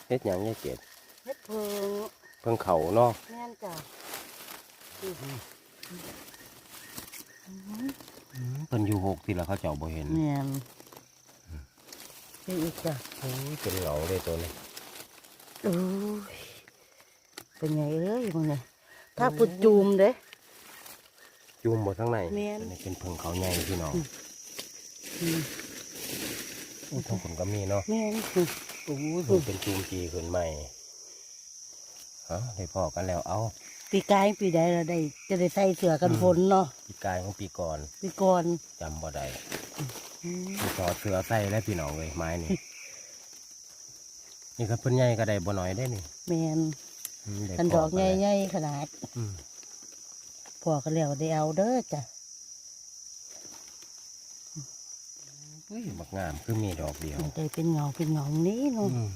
ເຮັດຫຍັງຍາຍເກດ? ເຮັດເຜິ້ງ ເຜິ້ງເຂົາເນາະ. ແມ່ນຈ້ະ. ອືມ ເພິ່ນຢູ່ຫົກຕິລະ ເຂົາເຈົ້າບໍ່ເຫັນ. ແມ່ນ. ນີ້ອີກຈ້ະ. ໂອ້ຍ ເປັນເຫງົາເດ້ໂຕນີ້. ໂອ້ຍ ເປັນຫຍັງເອີຍ ເບິ່ງນີ້ ຖ້າຜູ້ຈູມເດ້. ຈູມບໍ່ທາງໃນ? ແມ່ນ. ອັນນີ້ເປັນເຜິ້ງເຂົາໃຫຍ່ພີ່ນ້ອງ. ອືມ ອືມ ໂອ້ ທາງພຸ້ນກໍມີເນາະ. ແມ່ນ. ໂອ້ຍ ເພິ່ນເປັນຈູມຈີຂຶ້ນໃໝ່. ເອົ້າ ໄດ້ພໍ້ກັນແລ້ວ. ເອົ້າ ປີກາຍປີໃດລະໄດ້ ຈະໄດ້ໃສ່ເສື້ອກັນຝົນເນາະ. ອືມ ປີກາຍຂອງປີກ່ອນ ປີກ່ອນ ຈຳບໍ່ໄດ້. ອືມ ຊິຖອດເສື້ອໃສ່ແລ້ວພີ່ນ້ອງເອີຍ ໄມ້ນີ້. ນີ້ຄັນເພິ່ນໃຫຍ່ກໍໄດ້ບໍ່ໜ້ອຍເດ້ນີ້. ແມ່ນ. ອືມ ໄດ້ພໍ້ກັນແລ້ວ ຄັນດອກໃຫຍ່ໆຂະໜາດ. ອືມ ພໍ້ກັນແລ້ວໄດ້ເອົາເດີຈ້ະ. ອຸ້ຍ ບັກງາມ ຄືມີດອກດຽວ. ມັນໄດ້ເປັນເຫງົາເປັນເຫງົານີ້ເນາະ. ອືມ